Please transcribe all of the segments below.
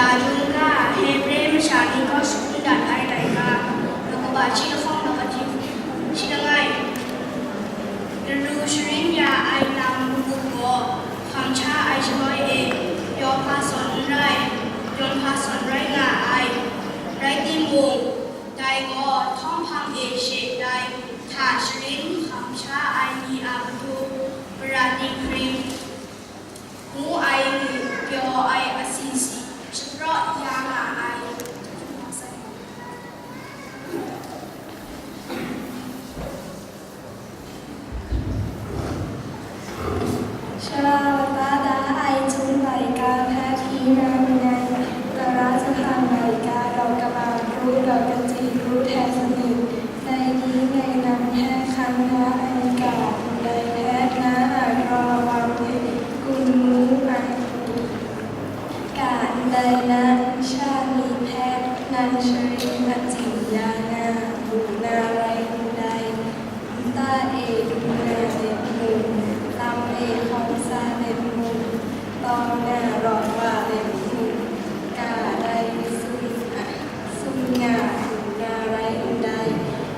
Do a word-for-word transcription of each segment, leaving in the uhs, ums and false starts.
Yawng ga Hebre masha ni kaw shangun dat ai laika, daw kaba shi lahkawng daw kajik shi langai, daru sharin ya ai lam matu gaw, hkam sha ai shaloi e, yawng hpa sawn n rai, yawng hpa sawn rai nga ai. Rai timung, dai gaw htawng hpang e she dai hta sharin hkam sha ai ni a matu, Mara dinghpring ngu ai ni pyaw ai asi si shapraw ya nga ai. Sara lata da ai chyum laika hpe hpyi na mangai, tara jahpan laika, daw kaba kru, daw kachyi kru hte sanit, dai ni dai lam hpe hkan da ai ga ndai hpe na a raw wa hpe gun mu ai. Ga ndai na nsha ni hpe nang sharin a tsin ya nga, lu na rai ndai, nta e lu na let mung, lam e hkawm sa let mung, taw na rawt wa let mung, ga dai sum, sum nga lu na rai ndai,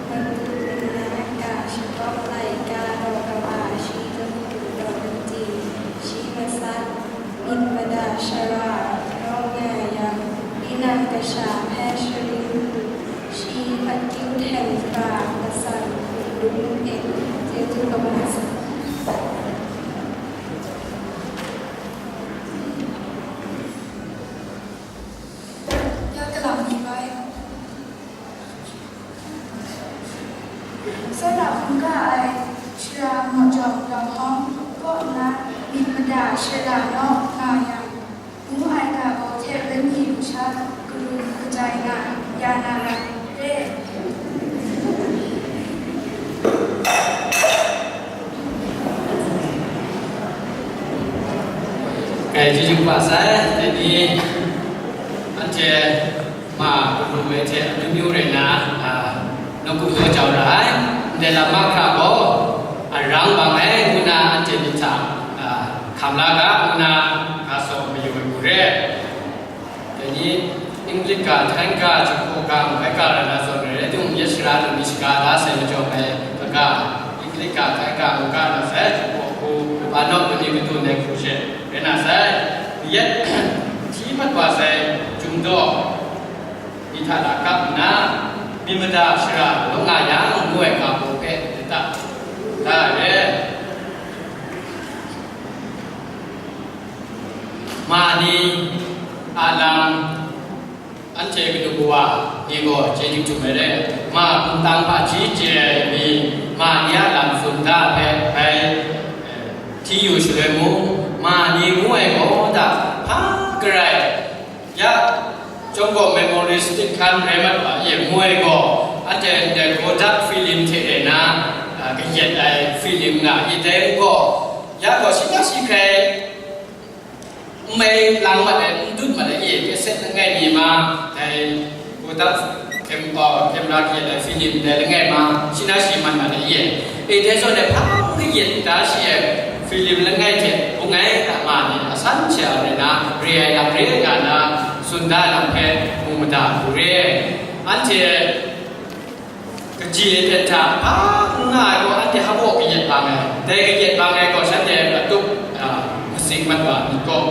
matu nna ga shakawp laika, daw kaba shi, daw kachyi shi masat, myit mada shara rawng nga yang, tinang kasha hpe sharin lu, shi akyu hten hkra masat hku lung e, chyeju kaba sa. Ya kalang ni bai. Tsawra hkungga ai shara maw jawng, lam hawng kaw nna myit mada shara naw nga yang, ngu ai ga gaw hte rai ni lu sha, karum kajai nga ya na lam re. Kai chyeju kaba sai, dai ni anhte ma karum ai hte amyu myu rai nna, a, nawku daw jau ra ai. Ndai lam mahkra gaw, a, rang bang ai ngu na anhte myit hta, a, hkam la ga ngu na, ga saw mayu ai hku re. Dai ni English ga, Thai ga, Jinghpaw ga, Mbai ga rai na zawn rai timung, yet shara lu mi shaga da sai majaw ai kaga, English ga, Thai ga, Mungga na sai, Jinghpaw hku, Mungga naw lani kadu ndai hku she rai na sai. Yet hti mat wa sai, Jumdaw ni hta lakap nna, myit mada shara law nga yang, ngu ai ga hpe lata da ai re. Ma ni a lam, anhte kanu kawa ni gaw chye dik htum ai re. Ma hpung tang hpaji chye ai mi, ma ni a lam tsun da hpe bai, eh, hti yu shaloi mung, ma ni ngu ai gaw da hpa garai, ya, chyawm gaw memoristic hkan rai mat wa, ye ngu ai gaw, anhte ndai Kodak film hte rai na, a, kayat ai film nga i, dai gaw, ya gaw shi na shi hkrai, n mai lang mat ai, n dut mat ai, e, kaset langai mi ma, dai Kodak kem-, uh, camera kayat ai film dai langai ma, shi na shi man mat ai, e. E, dai zawn e hpa kayat da shi ai film langai hte bung ai a ma ni a san hte a rai na, re ai lam re nga na, tsun da ai lam hpe mu mada hku re. Anhte kaji ai hpe hta hpa n nga ai gaw, anhte hpa gaw kayat bang ai. Dai kayat bang ai gaw, shanhte a tup, a, masing mat wa myit gaw,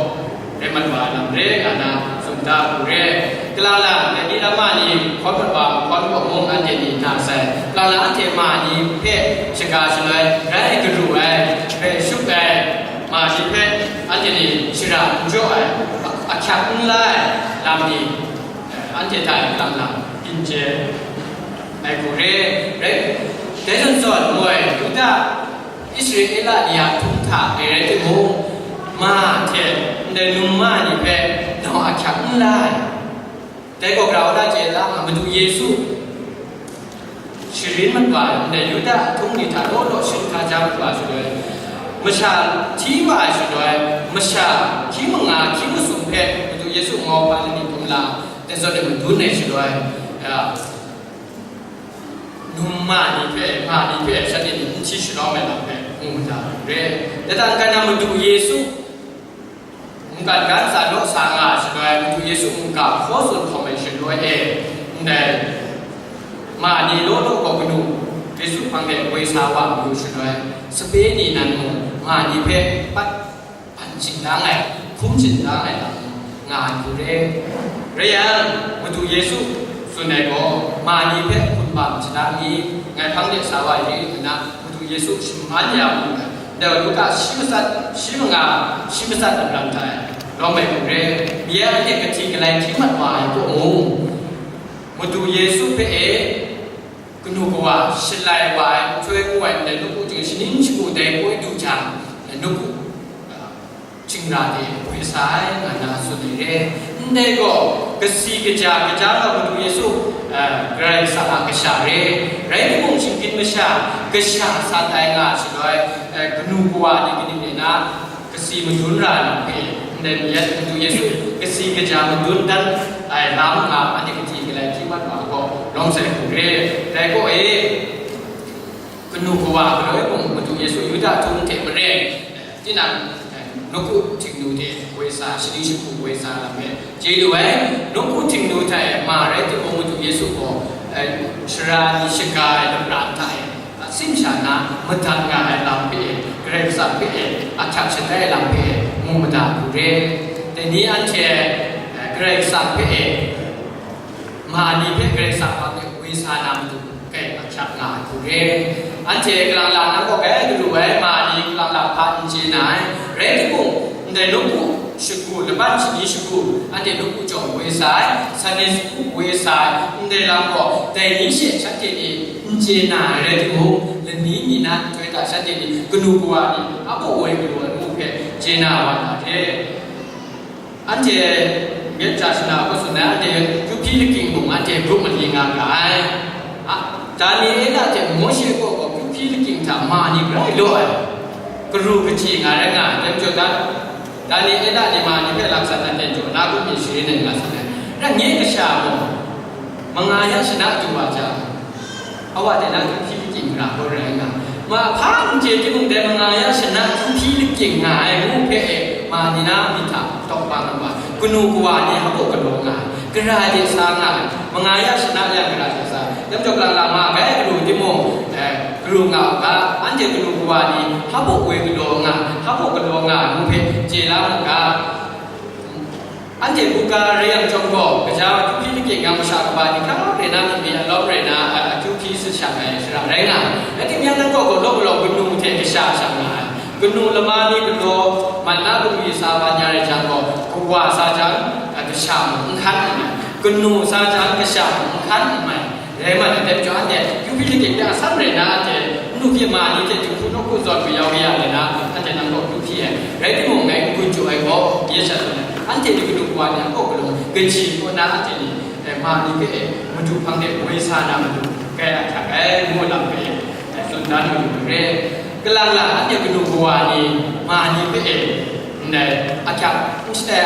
rai mat wa ai lam re nga na, tsun da hku re. Kalang lang, dai ni lam ma ni hkawn mat wa, hkawn gaw mung anhte ni na sai. Kalang lang, anhte ma ni hpe shaga shaloi, rai garu ai, rai shup ai, ma ni hpe anhte ni shara n jaw ai, a, ahkyak n la ai lam ni, anhte hta e kalang lang byin chye ai hku re, rai. Dai zawn zawn, moi, Yuda, Israela ni a htum hta e rai timung, ma hte ndai num ma ni hpe nau ahkyak n la ai. Dai gaw grau na chye ta, Madu Yesu sharin mat wa, ndai Yuda ahtung ni hta law law sharin hkaja mat wa shaloi, masha hti wa ai shaloi, masha hkying manga, hkying masum hpe Madu Yesu mau hpa lani kumla, dai zawn e madun ai shaloi, ya, num ma ni hpe, ma ni hpe, shanhte ni n hti shalawm ai lam hpe mu mada re. Dai hta n-ga na Madu Yesu mungkan ga ntsa naw sa nga ai shaloi, Madu Yesu mungga hkaw tsun hkawm ai shaloi e, ndai ma ni law law gaw kanu Yesu hpang de woi sa wa mayu shaloi, sape ni nan mung ma ni hpe pat hpan shingdang ai, hkum shingdang ai lam nga ai hku re. Rai yang, Madu Yesu tsun ai gaw, ma ni hpe hkum bam shada mi, ngai hpang de sa wa yu nna, Madu Yesu shaman ya mu ai, ndai Luka shi matsat, shi manga, shi matsat lam hta e, lawm ai hku re. Nye anhte kahti galai hti mat wa ai kaw mung, Madu Yesu hpe e, kanu kawa shalai wa ai nhtoi ngu ai ndai nawku chying shaning shagu dai koi du jang, nawku, a, hkingra de woi sa ai, nga na tsun ai re. Ndai gaw, kasi kaja, kaja nga Madu Yesu, a, Karai Kasang a kasha re. Rai timung, shinggyim masha, kasha sat ai nga shaloi, a, kanu kawa ni kaning rai na, kasi madun ra ai lam hpe, ndai mi yan Madu Yesu kasi kaja madun dan ai lam nga, anhte kahti galai hti mat wa gaw, lawm sai hku re. Dai gaw e, kanu kawa galoi mung Madu Yesu Yuda htung hte maren, tinang, nawku htingnu de woi sa, shaning shagu woi sa lam hpe chye lu ai. Nawku htingnu hta e ma rai timung, Madu Yesu gaw, sara ni shaga ai lapran hta e, a, simsha na madat nga ai lam hpe e, Karai Kasang hpe e, ahkyak shatai ai lam hpe e, mu mada hku re. Dai ni anhte, e, Karai Kasang hpe e, ma ni hpe Karai Kasang hpang de woi sa na matu, kai ahkyak nga ai hku re. Anhte kalang lang nang kaw kai galu ai ma ni kalang lang hpa n chye na ai. Rai timung, ndai nawku shagu, laban shani shagu, anhte nawku jawng woi sa ai, Sunday school woi sa ai, ndai lam gaw, dai ni she shanhte ni n chye na ai rai timung, lani mi na nhtoi hta shanhte ni kanu kawa ni a baw woi galu ai ngu hpe chye na wa na hte, anhte myit ja shana hku tsun ai, anhte kyu hpyi lakying mung anhte grup mali nga ga ai. A, Daniela hte Mawshe kaw gaw kyu hpyi lakying hta ma ni grai law ai, karu kachyi nga rai nga ai, dai majaw, Daniela ni ma ni hpe laksan na ten jaw na grup mi sharin ai nga tsun ai. Rai nye kasha gaw, manga ya shana du wa jang, Awa de na kyu hpyi lakying ra gaw rai nga, ma hpa n chye timung, dai manga ya shana kyu hpyi lakying nga ai ngu hpe e, ma ni na myit hta tawk bang ai wa, kanu kawa ni hpa galaw nga ai, gara de sa nga ai, manga ya shana yang gara de sa, dai majaw, kalang lang ma kai galu timung, eh, galu nga u ga, anhte kanu kawa ni hpa woi galaw nga, hpa galaw nga ai ngu hpe chye la mu ga. Anhte buga rai yang chyawm gaw, gaja kyu hpyi lakying yang masha kaba ni hkra rai na, myit mi alawm rai na, a, akyu hpyi sa shang ai shara rai nga ai. Rai timung, nang kaw gaw law galaw kanu hte kasha shang nga ai. Kanu lama ni galaw mat na kanu sa wa nya rai jang gaw, kawa sa jang, a, kasha mung n hkan n mai. Kanu sa jang, kasha mung n hkan n mai. Rai man ai, dai majaw anhte kyu hpyi lakying hpe a san rai na, anhte n du hpyi ma ni hte dinghku nawku zawn mayau ya rai na, anhte nang kaw kyu hpyi ai. Rai timung, ngai n-gun jaw ai gaw, Yesu sha tsun ai, anhte ni kanu kawa ni a kaw galaw, kaji kaw na anhte ni, eh, ma ni hpe, eh, Madu hpang de woi sa na matu, kai ahkyak ai, ngu lam hpe, eh, tsun dan matu re. Kalang lang anhte kanu kawa ni, ma ni hpe, eh, ndai ahkyak n shatai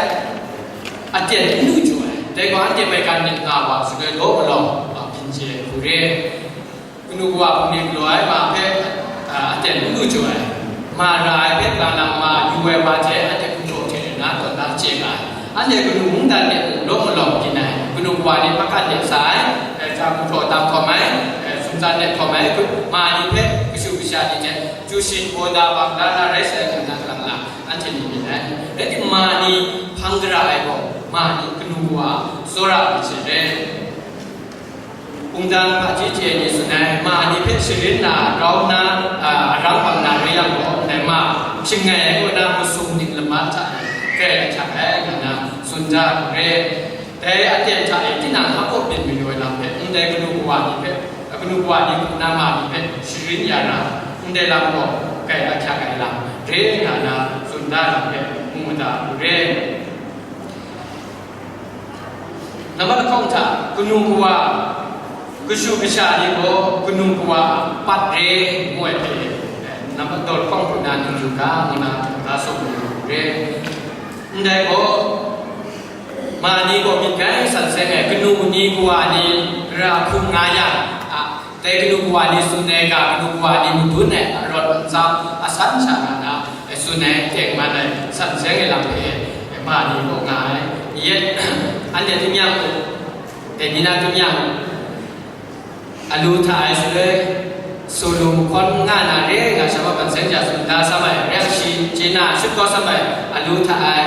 aten n lu jaw ai, dai gaw anhte maigan myit nga wa shaloi law galaw, a, byin chye ai hku re. Kanu kawa hpung ni galaw ai ma hpe, a, aten n lu jaw ai, ma ra ai hpe kalang lang ma yu ai wa hte anhte gumhpraw hte rau na tawn na chye nga ai. Anhte kanu mungdan de mung law galaw byin ai, kanu kawa ni hpakan de sa ai, e, ja gumhpraw tam hkawm ai, e, sumtsan de hkawm ai, ma ni hpe kashu kasha ni hte chyu shin baw da bang da na rai sai ngu na kalang lang anhte ni myit ai. Rai timung, ma ni hpang gara ai gaw, ma ni kanu kawa tsawra ai hte re. Mungdan hpaji hte ni tsun ai, ma ni hpe sharin na, grau nna, a, arang bang na rai yang gaw, ndai ma, shangai ai kaw na masum ning laman hta e, grai ahkyak ai, nga na tsun da ai hku re. Dai aten hta e, tinang hpa byin mayu ai lam hpe, ndai kanu kawa ni hpe, kanu kawa ni hku na ma ni hpe sharin ya na, ndai lam gaw, grai ahkyak ai lam re, nga na tsun da ai lam hpe, mu mada ai hku re. Nambat lahkawng hta, kanu kawa, kashu kasha ni gaw kanu kawa a pat re ngu ai hpe, eh, nambat daw lahkawng hku na n yu ga, ngu na ga sawm lu re. Ndai gaw, ma ni gaw myit grai san seng ai, kanu ni kawa ni gara hkrum nga yang, a, dai kanu kawa ni tsun ai ga, kanu kawa ni madun ai arawt atsam asan sha nga na, e, tsun ai, tengman ai, san seng ai lam hpe, e, ma ni gaw nga ai. Yet, anhte tingnyang u, dai ni na tingnyang u, alu hta ai shaloi, sulu mahkawn nga na re nga sha, ban seng ja tsun da sa mai, rai shi chye na shut kau sa mai, alu hta ai,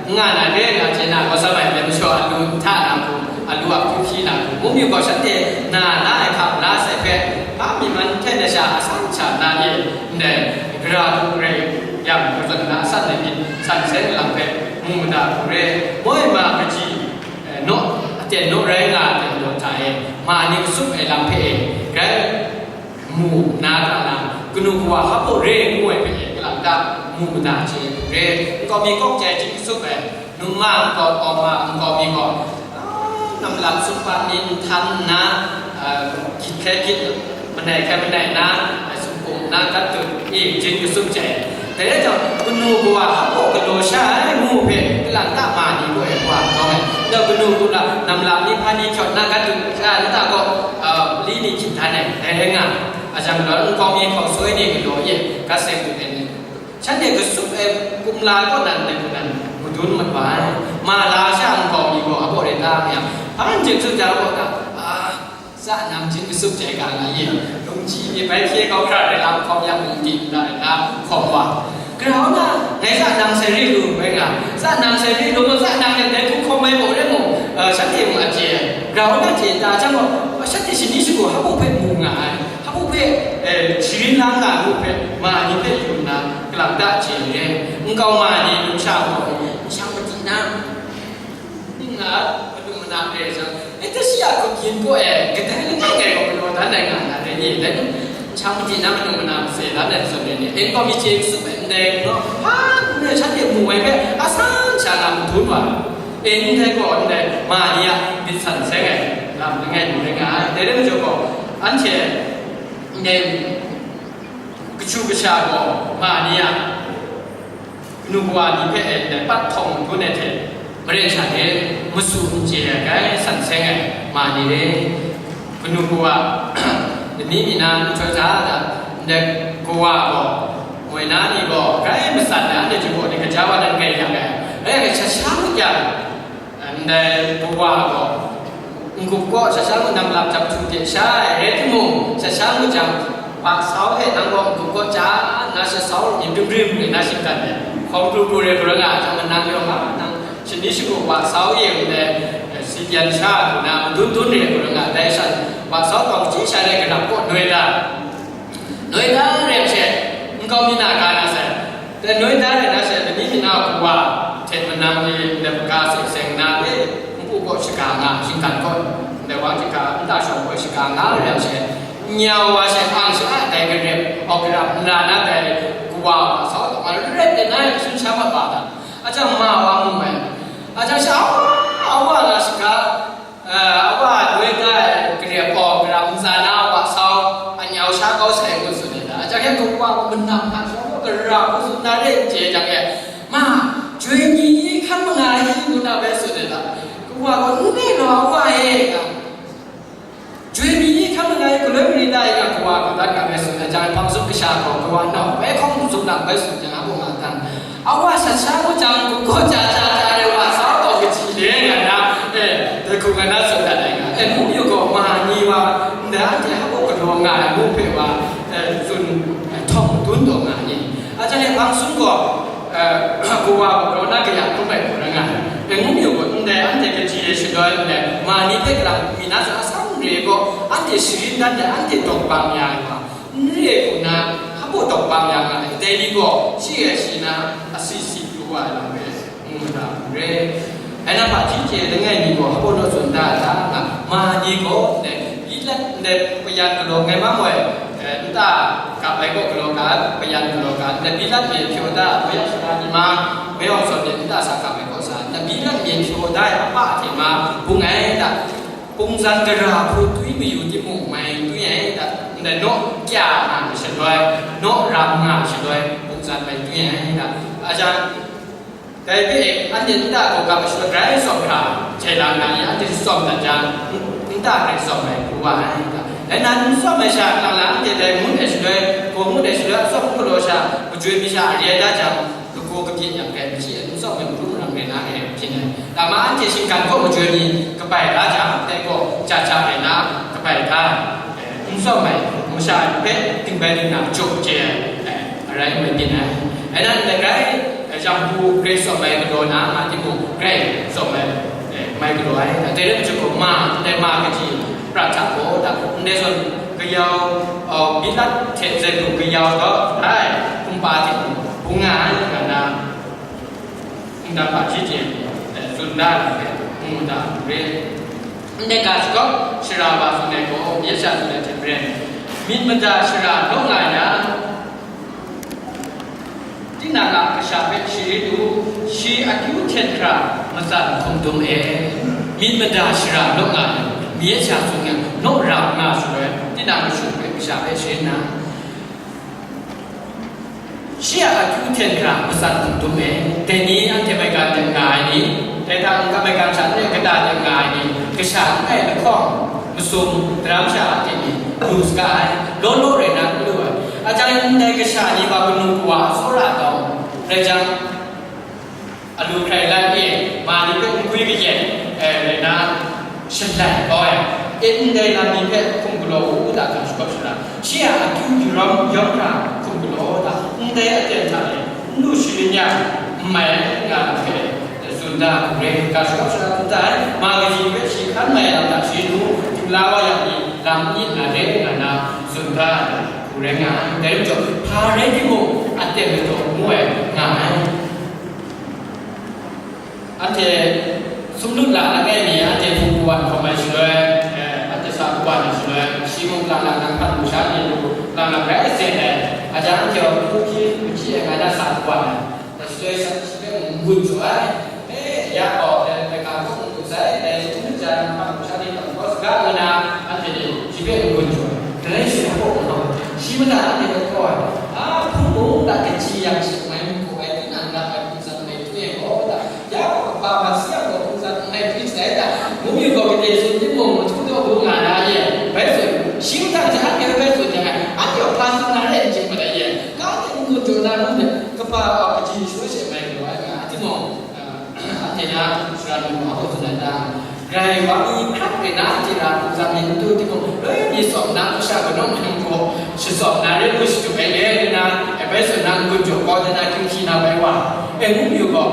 nga na re nga chye na kau sa mai, dai mashaw alu hta na hku, alu a hku hpyi na hku, mung yu gaw shanhte na la ai hka la sai hpe, hpa mi man hte na sha asan sha na ye, ndai, gara hku rai yang, hku zawn na asan ai myit san seng lam hpe mu mada hku re, moi ma kaji, eh, naw, aten naw rai nga ai aten daw hta e, ma ni kasup ai lam hpe e, rai mu na ta na, kanu kawa hpa baw re ngu ai hpe e, kalang ta mu mada hte re, nkau mi kawng jai jin kasup ai, num ma nkau, kau ma nkau mi gaw, ah, namlak sumpa ni nhtan nna, ah, git hkrai git, manai hkrai manai na, ai sumpu na gat dut, e, jin kasup jai. Dai rai jang, kanu kawa hpa baw galaw sha ai ngu hpe, kalang ta ma ni gaw e wa kau ai. Dau kanu kawa namlak ni hpa ni hkyawt na gat dut sha ai nta gaw, ah, li ni hkyit dan ai, dai rai nga. A jang gaw, nkau mi hkau soi ni galaw ye, gat seng dut ai ni. Shanhte kasup ai kumla kaw nan dai hku nan madun mat wa ai. Ma la sha nkau mi gaw hpa baw rai ta nga yang, hpa n jin tsun jang gaw ta, ah, Tsa nang jin kasup jai ga nga ye, lungji ni bai hpye kau hkra rai lam hkawm yang mung di nna rai na hkawm wa. Grau na, ngai tsa nang sai ri lu, bai nga, tsa nang sai ri lu, tsa nang yang dai hku hkawm mai mung rai mung, eh, shanhte mung a chye ai. Grau na chye ta jang gaw, shanhte shani shagu hpa baw hpe mu nga ai, hpa baw hpe, eh, sharin lang nga lu hpe, ma ni hpe yu nna, kalang ta chye ai. Nkau ma ni, numsha gaw, n shang madi na, ning nga, madu mana re jang, Ita shi a hkut yin gaw e, kadai langai ngai gaw galaw dan ai nga na dai ni, dai n shang madi na manu mana mase dan ai zawn ai ni, en gaw mi chye n tsup ai, ndai gaw, hpa n rai shanhte mu ai hpe, asan sha nga madun wa, en ndai gaw ndai ma ni a myit san seng ai lam langai lu rai nga ai. Dai rai majaw gaw, anhte ndai kachu kasha gaw ma ni a, Kanu kawa ni hpe e ndai pat hpawng madun ai hte, maren sha hte masu n chye ai, grai san seng ai ma ni re. Kanu kawa, lani mi na nhtoi hta da, ndai kawa gaw, moi na ni gaw, grai matsan ai, anhte hte gaw, ni kaja wa dan grai yang ai, rai yang sha sha mung yang, Ndai kawa gaw, n-gup kaw sha sha ngu nang lam jap htu de sha ai rai timung, sha sha ngu jang, wa sau hte nang gaw n-gup kaw ja nna sha sau myit rim rim rai na shinggan ai, hkawng pru pru rai hkru nga jang, nang yawng a nang shani shagu wa sau ye ndai, eh, si byan sha hku na madun dun rai hkru nga, dai shan wa sau taw kaji sha rai kanap kaw noi da. Noi da rai hte, nkau mi na ga na sai. Dai noi da rai na sai, lani mi na kawa hte manang ni ndai hpaga seng seng na e, npu kaw shaga nga, shinggan kaw, ndai wa hkika nta shawng kaw shaga nga rai hte, nyau wa she ang sha dai garep, awk garap n ra na dai kawa wa sau taw, ma rai rai na sun sha ma ba da. A jang ma wa mu mai. A jang sha awa, awa na shaga, Awa noi da ai garep gaw, garap ntsa na wa sau, anyau sha kau sai ngu tsun ai da. Ajang e kawa gaw manam hta shawng gaw, gara hku tsun na re n chye jang e, ma, joi ni hkan manga i ngu na bai tsun ai da. Kawa gaw, n rai law, awa e, nga. Joi ni hkan manga i galoi mari da i nga, kawa gaw dat nga bai tsun ai jang, hpang zup kasha gaw, kawa nau bai hkawng zup nang bai tsun jang, a gaw nga dan. Awa shat sha ngu jang, gumhpraw ja ja ja re wa, sau taw kaji le nga na, eh, dai hku nga na tsun dat ai nga, eh, mung yu gaw, ma ni wa, ndai anhte hpa gaw galaw nga ai, mung hpe wa, eh, tsun, eh, htawng madun taw nga ni. A jang e hpang sum gaw, eh, kawa gaw rau na kaya hkrum ai hku rai nga ai. Eh, mung yu gaw, ndai anhte kaji e shaloi ndai, ma ni hpe galang mi na tsun, asan re gaw, anhte sharin dan ai, anhte dawk bang ya ai wa, N re hku na, hpa baw dawk bang ya nga ai, dai ni gaw, shi ai shi na, asi si pru wa ai lam hpe, mu mada hku re. Ai nang hpa hpyi chye langai mi gaw, hpa baw naw tsun da ai hta nga, ma ni gaw, ndai, byi lat, ndai, payan galaw ngai ma moi, eh, nta gap ai kaw galaw ga, payan galaw ga, ndai, byi lat mi hpyaw da, Bayak Sara ni ma, Bayak Sara ni nta sa gap ai kaw sa, ndai, byi lat mi hpyaw da ai apa hte ma, bung ai da, Pungzan gara hku twi mayu timung mai twi ai da, ndai naw kya nga ai shaloi, naw ram nga ai shaloi, pungzan mai twi ai da. A jang, dai hpe anhte nta gaw gap ai shaloi grai tsawm hkra, jai lam na ni anhte tsawm dat jang, nta grai tsawm ai hku wa ai da. Dai nan n tsawm ai sha, nang na anhte dai ngut ai shaloi, gaw ngut ai shaloi, a tsawm n galaw sha, majoi mi sha a re ai da jang, lagaw kabyin yang grai machyi ai, n tsawm ai matu marang Rai na e, hpyin ai. Dama anhte shinggan kaw majoi ni kabai da jang, dai gaw ja ja rai na kabai da ai. N tsawm ai, masha hpe dingbai dingna jaw chye ai, arai mai byin ai. Rai na, ndai grai, jangpu grai tsawm ai galaw na, nga timung grai tsawm ai, mai galaw ai. Dai rai majaw gaw, ma, ndai ma kaji pra hta gaw, da, ndai zawn kayau, Pilat hte zawn kayau gaw, ai, kumhpa hte bung nga ai, nga na, Nta hpa shi chye, eh, tsun da ai hpe, ngu da, re. Ndai ga shagawp shara wa tsun ai gaw, myit sha tsun ai hte maren, myit mada shara law nga ai na, tinang a kasha hpe sharin u, shi akyu hten hkra matsan hkum dum e. Myit mada shara law nga ai, myit sha tsun ai, naw ra nga shaloi, tinang kashu hpe kasha hpe sharin na, Shi a akyu hten hkra matsan hkum dum e, dai ni anhte maigan de nga ai ni, dai hta n-, maigan sha n-, kata de nga ai ni, kasha n-, ai lahkawng, masum, daram sha a hte ni, lu saga ai, law law rai na n lu ai. A jang ndai kasha ni wa kanu kawa a tsawra taw, rai jang, Alu hkrai la e, ma ni hpe n gwi kayen, eh, rai na, shalai kau ai. E, ndai lam ni hpe hkum galaw u da hkra shakawp shara, shi a akyu yawm, yawm hkra hkum galaw da, ndai aten hta e, n lu sharin ya, n mai nga hpe, eh, tsun da hku rai, hkra shakawp shara tsun da ai, ma kaji hpe shi hkan mai lam hta shi nu, htingla wa yang ni, lam myit na re nga na, tsun da ai hku rai nga ai. Dai majaw, hpa rai timung, aten ladaw ngu ai nga ai. Anhte sumlut la langai mi, anhte hpung kawan hkawm ai shaloi, eh, anhte sa kawan ai shaloi, shi mung lang lang nang hkan lu sha ni lu, lang lang rai zen ai, a jang anhte hpung hki machyi ai nga na sa kawan ai, dai shaloi sha shi hpe mung n-gun jaw ai, eh, ya gaw, dai, dai ga hpung n-gun sai, dai n-gun ja nang hkan lu sha ni hkam gaw saga ngu na, anhte ni shi hpe n-gun jaw ai, dai shi hpung hkawm, shi mada anhte hpe hkaw ai, a hpung mung la kaji yang shi ngai n-gun ai, tinang na ai hpung san ngai hpung e gaw, da, Ya gaw kaba mat sayang gaw hpung san n-, n-, n-, n-, n-, n-, mung yu gaw gade tsun timung, mahtu daw bu nga na ye, bai tsun, shi mahtang hte anhte bai tsun yang ai, anhte gaw hpa tsun na re n chye mat ai ye, ka hte n-gun jaw na ngu myit, kaba gaw kaji shaw she mai galaw ai nga, a timung, a, anhte na shara ni mung a gaw tsun ai ta? Grai wa mi hkrak rai na anhte na hpung san myit n tu timung, loi mi tsawm na, kasha kanawng hkang gaw shatsawm na re ngu shatup ai re nna, e bai tsun na n-gun jaw kau de na, hkying hkyi na bai wa, e ngu yu gaw,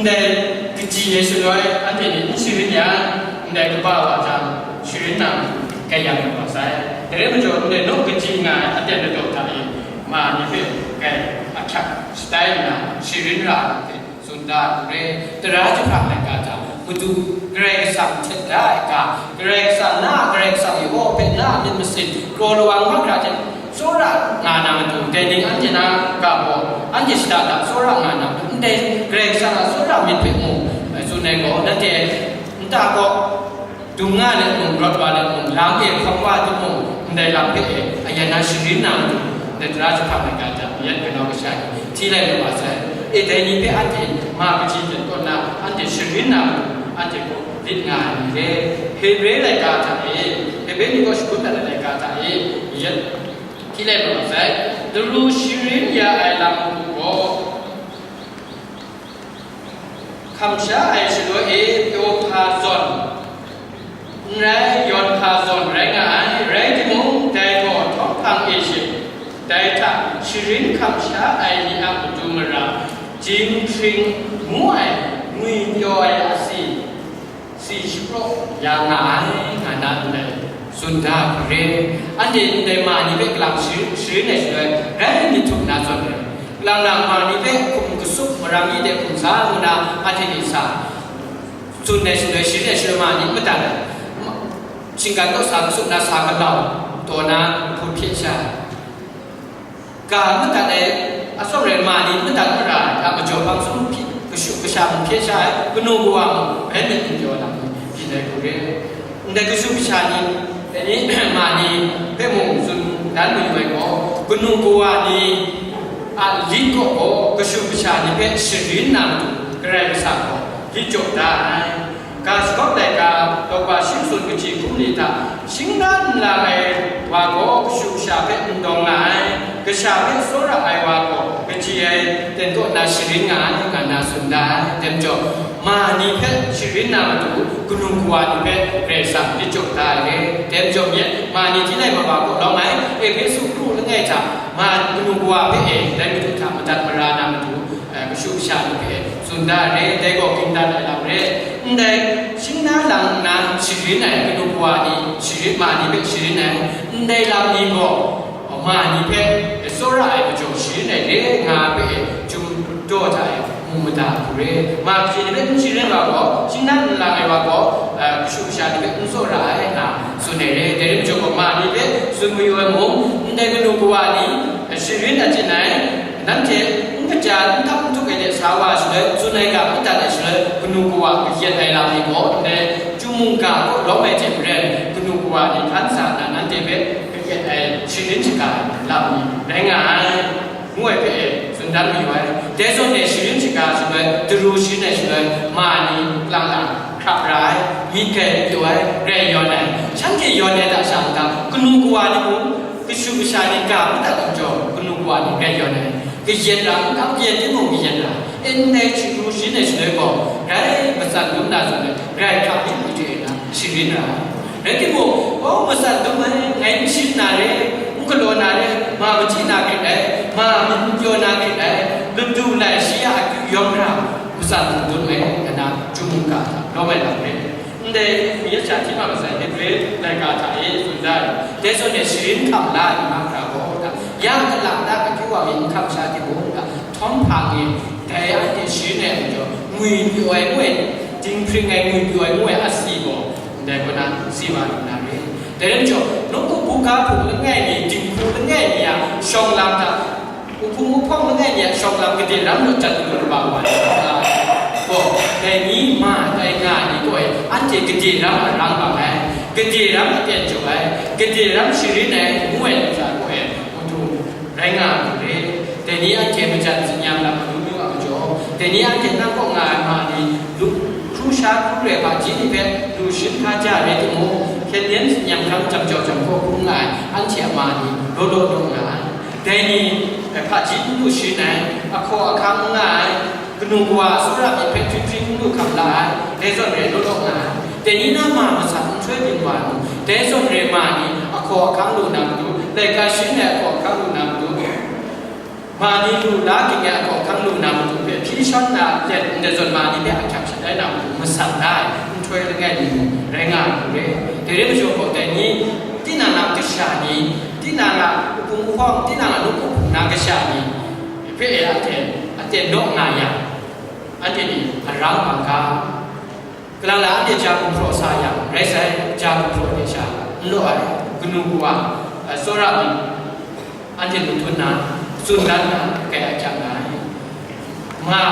Ndai kaji e shaloi anhte ni n sharin yang, ndai kaba wa jang, sharin na matu gayang mat wa sai. Dai rai majaw, ndai naw kaji nga ai aten ladaw hta e, ma ni hpe grai ahkyak shatai nna, sharin ra ai hte tsun da ai hku re. Tara jahprang laika hta, matu Karai Kasang htet da ai ga, Karai Kasang, na a Karai Kasang Yehowa hpe na a myit masin, kraw lawang mahkra hte, Tsawra nga na matu, dai ning anhte na ga gaw, anhte shada da tsawra nga na matu, ndai Karai Kasang a tsawra myit hpe mung, tsun ai gaw, nanhte nta gaw, dung nga let mung, rawt wa let mung, lam e hkawm wa let mung, ndai lam hpe e, ayan na sharin na matu, ndai tara jahprang ai ga hta, mayat kanau kasha ni, hti lai lu wa sai. E, dai ni hpe anhte ma kaji hte tawn na, anhte sharin na matu, anhte gaw lit nga ai ni re. Hebre laika hta e, Hebre ni gaw shagun dat ai laika hta e, mayat Hti lai mat sai, daru sharin ya ai lam matu gaw, hkam sha ai shaloi e pyaw hpa zawn, n rai yawn hpa zawn rai nga ai, rai timung, dai gaw htawng hpang e she, dai hta sharin hkam sha ai ni a matu mara, jing hpring ngu ai, ngwi pyaw ai asi, Si shapraw ya nga ai, nga na ndai tsun da hku re. Anhte ndai ma ni hpe kalang shi-, sharin ai shaloi, rai myit htum na zawn re. Kalang lang ma ni hpe hkum kasup, marang mi de hkum sa ngu na, anhte ni sa tsun ai shaloi, sharin ai shaloi ma ni madat ai. Shinggan kaw sa kasup na sa galau taw na, hpun hpye sha ai. Ga madat ai, atsawm rai ma ni madat mara ai, ga majaw hpang sum hpyi, kashu kasha mung hpye sha ai, kanu kawa mung bai myit n jaw ai lam ni byin ai hku re. Ndai kashu kasha ni, dai ni, ma ni hpe mung tsun dan mayu ai gaw, kanu kawa ni a lit kaw gaw, kashu kasha ni hpe sharin na matu, Karai Kasang gaw lit jaw da ai. Ga shagawp laika, Lawka shi masum kaji hkum ni hta, Shingran n lang ai wa gaw kashu kasha hpe n dawng nga ai, kasha hpe tsawra ai wa gaw kaji ai ten kaw na sharin nga ai, nga na tsun da ai. Dai majaw, ma ni hpe sharin na matu, kanu kawa ni hpe Karai Kasang myit jaw da ai re. Dai majaw, myen ma ni hti lai maba kaw lawm ai, Ehpesu kru langai hta, ma kanu kawa hpe e, dai madu hta madat mara na matu, eh, kashu kasha ni hpe tsun da ai re, dai gaw ging dat ai lam re. Ndai shingran lang nna sharin ai kanu kawa ni, sharin, ma ni hpe sharin ai, ndai lam ni gaw, ma ni hpe tsawra ai majaw sharin ai re nga ai hpe, chyum daw hta e mu mada hku re. Ma kaji ni hpe n sharin wa gaw, shingran n lang ai wa gaw, eh, kashu kasha ni hpe n tsawra ai nga tsun ai re. Dai rai majaw gaw, ma ni hpe tsun mayu ai mung, ndai kanu kawa ni, eh, sharin achyin ai, nanhte n kaja, n htak n htuk ai de sa wa ai shaloi, tsun ai ga n dat ai shaloi, kanu kawa kayat ai lam ni gaw, ndai chyum mungga kaw lawm ai hte maren, kanu kawa ni hkan sa nna nanhte hpe kayat ai sharin shaga ai lam ni rai nga ai, ngu ai hpe tsun dan mayu ai. Dai zawn e sharin shaga shaloi, daru sharin ai shaloi, ma ni lang lang hkrap ra ai, myit grai pyaw ai, grai yawn ai. Shanhte yawn ai hta sha n ga, kanu kawa ni mung, kashu kasha ni ga madat ai majaw, kanu kawa ni grai yawn ai. Kayat ra, n kam kayat timung kayat ra, ndai sharu sharin ai shaloi gaw, grai matsan dum na zawn e, grai hkrap myit made na sharin ra ai. Rai timung, o, matsan dum ai, ngai n sharin na re, n galaw na re, ma machyi na hkrit ai, ma myit n pyaw na hkrit ai, ladu lai shi a akyu yawng hkra, matsan dum ai, nga na, chyum mungga hta lawm ai lam re. Ndai, mi ya sha hti ma masai, Hebre laika hta e tsun da ai, dai zawn e sharin hkam la ai mahkra gaw, ya kalang na akyu wa mi n hkam sha timung, htawm hpang e, dai anhte sharin ai majaw, ngwi pyaw ai ngu ai, dinghpring ai ngwi pyaw ai ngu ai asi gaw, ndai kaw na si wa lu na re. Dai rai majaw, nawku buga hpung langai mi, dinghku langai mi a shawng lam hta, Wuhpung wuhpawng langai mi a shawng lam gade ram lu jat lu lu wa wa ai, gaw, dai ni ma tai nga ai ni gaw e, anhte gade ram a rang bang ai, gade ram aten jaw ai, gade ram sharin ai, ngu ai ntsa gaw e, matu rai nga ai hku re. Dai ni anhte majan tsin-yam lam amyu myu a majaw, dai ni anhte nang kaw nga ai ma ni, lu, hkru sha hkru re hpaji ni hpe lu sharin hkaja rai timung, hkyen yen tsin-yam hkang jam jau jam hkaw hkrum nga ai, anhte a ma ni, law law law nga ai. Dai ni, eh, hpaji n lu sharin ai, ahkaw ahkang n nga ai, kanu kawa tsawra myit hpe hpring hpring n lu hkam la ai, dai zawn re law law nga ai. Dai ni na ma masat nhtoi byin wa ai mung, dai zawn re ma ni ahkaw ahkang lu na matu, laika sharin ai ahkaw ahkang lu na matu, ma ni lu la ging ai ahkaw ahkang lu na matu hpe hpyi shawn na let, ndai zawn ma ni hpe ahkyak shat ai na matu, masat da ai, nhtoi langai mi mung rai nga ai hku re. Dai re majaw gaw, dai ni, tinang a kasha ni, tinang a wuhpung wuhpawng, tinang a nawku hpung na kasha ni hpe e anhte aten naw nga yang, anhte ni arang bang ga. Kalang la anhte ja gumhpraw sa yang, rai sai, ja gumhpraw hte sha n law ai, kanu kawa, a, tsawra myit, anhte lung hkun na, tsun dan na, kai ahkyak nga ai. Ma,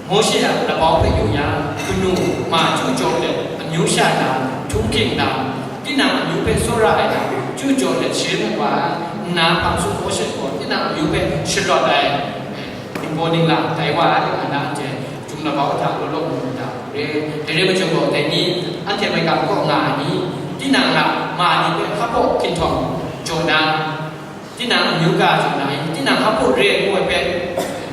Mawshe a labau hpe yu yang, kanu ma chyu jaw let, amyu sha lam, htunghking lam, tinang amyu hpe tsawra ai lam, chyu jaw let sharin wa ai, nna hpang sum Mawshe gaw tinang amyu hpe sharawt ai, ningbaw ningla tai wa ai, nga na anhte Chyum labau hta law law mu mu da re. Dai re majaw gaw, dai ni, anhte maigan kaw nga ai ni, tinang a ma ni hpe hkabaw hkinhtawng jaw na, tinang amyu ga jaw na i, tinang hkabaw re ngu ai hpe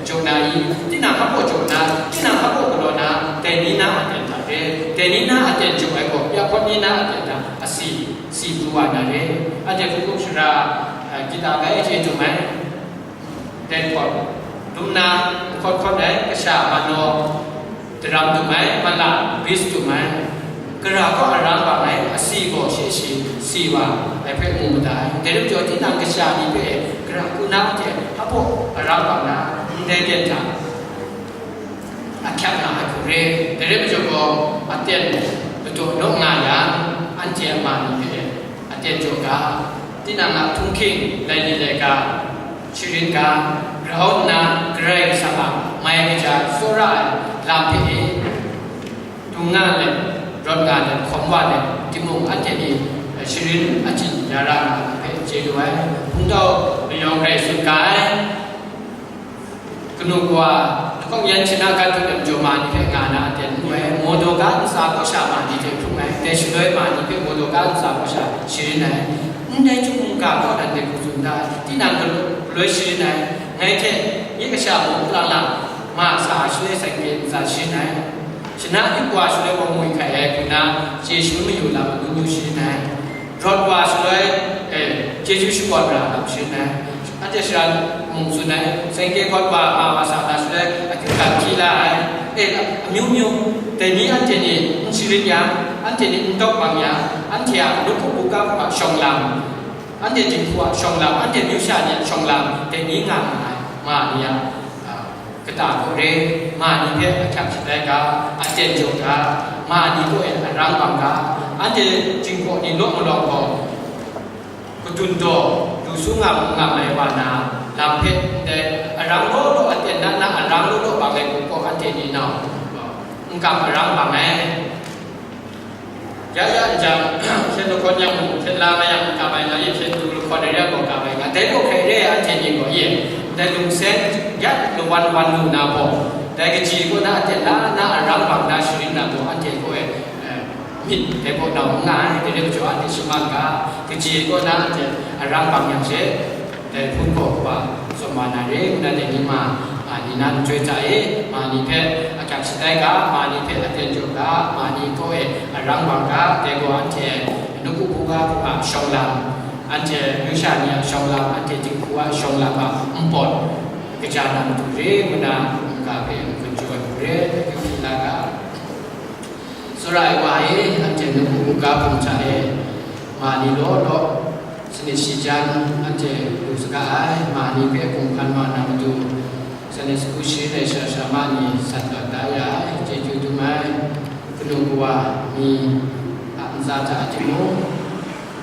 jaw na i, tinang hkabaw jaw na, tinang hkabaw galaw na, dai ni na aten hta re. Dai ni na aten jaw ai gaw, ya hpawt ni na aten hta asi, si pru wa na re. Anhte hkungkuk shara, eh, kita bai chye dum ai. Dai hpawt, dum na, hkawt hkawt ai kasha manaw, daram dum ai, mala, gris dum ai, gara kaw arang bang ai, asi gaw shi shi si wa ai hpe mu mada ai. Dai lam jaw, tinang kasha ni hpe gara hku na hte hpaw arang bang na, ndai ten hta ahkyak nga ai hku re. Dai rai majaw gaw, aten ladaw naw nga yang, anhte a ma ni hpe aten jaw ga, tinang a htunghking, laili laika, sharin ga, grau nna Karai Kasang a mai kaja tsawra ai lam hpe e, dung nga let, rawt nga let, hkawm wa let, timung anhte ni sharin achyin ya ra nga ai hpe chye lu ai. Hpungtau layawng rai tsun ga ai. Kanu kawa, lahkawng yan shana gat hkrit ai majaw ma ni hpe nga na aten n lu ai, mawdaw ga ntsa kaw sha ma ni hte hkrung ai, dai shaloi ma ni hpe mawdaw ga ntsa Shaloi sharin ai, ngai hte nye kasha mung lang lang, ma sa ai shaloi sainke ntsa sharin ai, shana hpyi wa shaloi wa ngwi hkai ai hku na, chyeju mayu lam alu lu sharin ai, rawt wa shaloi, eh, chyeju shakawn ra lam sharin ai, anhte shara mung tsun ai, sainke hkawt wa, ma wa sa na shaloi, ahkying hkam hti la ai, eh, amyu myu, dai ni anhte ni n sharin yang, anhte ni n tawk bang yang, anhte a lungkup buga hpe shawng lam, anhte jinghku a shawng lam, anhte myu sha ni a shawng lam, dai ni nga nga ai, ma ni a, a, kata kaw re, ma ni hpe ahkyak shatai ga, aten jaw ga, ma ni kaw e arang bang ga, anhte jinghku ni law malawng gaw, kadun daw, lu su nga mu nga mai wa na, lam hpe ndai arang law law aten na, na arang law law bang ai hku gaw anhte ni nau, n kam arang bang ai. Ya ya n jang, hpyen lahkawn yang mung, hpyen la nga yang, n kam ai nga, hpyen du lahkawn ai re ai gaw, kam ai nga, dai gaw hkrai re ai, anhte ni gaw, ye, dai lungsen ya lawan wan lu na gaw, dai kaji kaw na aten na, na arang bang na sharin na gaw, anhte gaw e, eh, myit dai gaw nau n nga ai, dai re majaw anhte shaman ga, kaji kaw na anhte arang bang yang she, dai hpun gaw kaba tsun wa na re, ngu na dai ni ma, a, ni na n chyoi hta e, ma ni hpe ahkyak shatai ga, ma ni hpe aten jaw ga, ma ni kaw e arang bang ga, dai gaw anhte nawku buga hku a shawng lam, anhte myu sha ni a shawng lam, anhte jinghku a shawng lam a npawt kaja na matu re, ngu na mungga hpe n-gun jaw ai hku re, akyu hpyi la ga. Tsawra ai wa e, anhte nawku buga hpung hta e, ma ni law law, sanit shi jan anhte lu saga ai, ma ni hpe hkum hkan wa na matu, sanit sagu shi ai sara sara ma ni san tawn da ya ai, chyeju dum ai, kanu kawa ni a ntsa hta timung,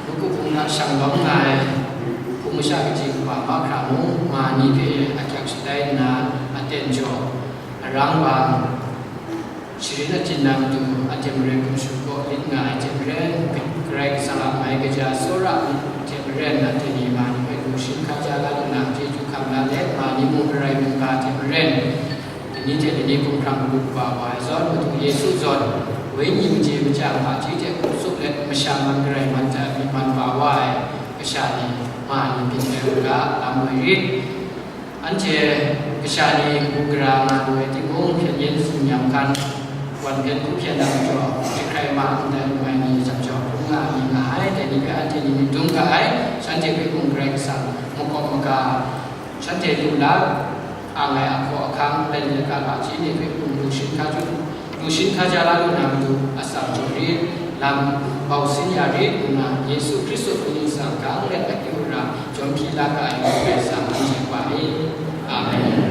nawku hpung hta shang lawm nga ai, hpung masha kaji kaba mahkra mung, ma ni hpe ahkyak shatai nna, aten jaw, arang bang, sharin achyin na matu, anhte maren hkum shu kaw lit nga ai hte maren, Karai Kasang a mai kaja tsawra myit hte maren, anhte ni ma ni hpe lu shin hkaja la lu na, chyeju hkam la let, ma ni mung Karai mungga hte maren, dini hte dini hkumhkrang lu kaba wa ai zawn, Madu Yesu zawn, Wenyi machye machyang hpaji hte hkrup tsup let, masha man Karai man hta myit man kaba wa ai kasha ni, ma ni byin ai u ga, lam woi rit. Anhte kasha ni kabu gara nga lu ai timung, hpyen yen tsun nyam hkan, wan hpyen hku hpyen ai majaw, jahkrai ma ndai lu ai ni jang jaw hkrum nga ai ni nga ai, dai ni hpe anhte ni myit dum ga ai, shanhte hpe mung Karai Kasang makawp maga, shanhte lu la ang ai ahkaw ahkang, laika laga hpaji ni hpe mung lu shin hkaju, lu shin hkaja la lu na matu, atsam jaw rit, lam bau sin ya rit, ngu na Yesu Hkristu hpung ningsang gang let akyu ra, jawm hpyi la ga ai Karai Kasang anhte Wa e. Amen.